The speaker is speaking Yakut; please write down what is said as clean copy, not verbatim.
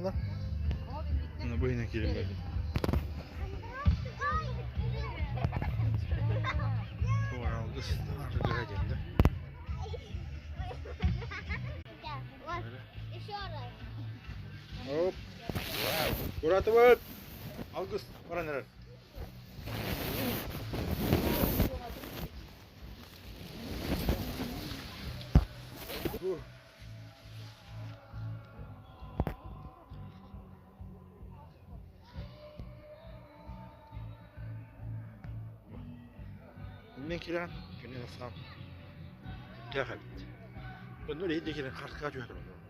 тураллар. Мына бу иһинэн киирэн бардым. Алгыс аргыһа диэн да. Оп. Уратыбыт. Алгыс баран эрэр. Мен киирэн кини саам кээх эбит. Онно иһит киирэн хартыга түһэ турар.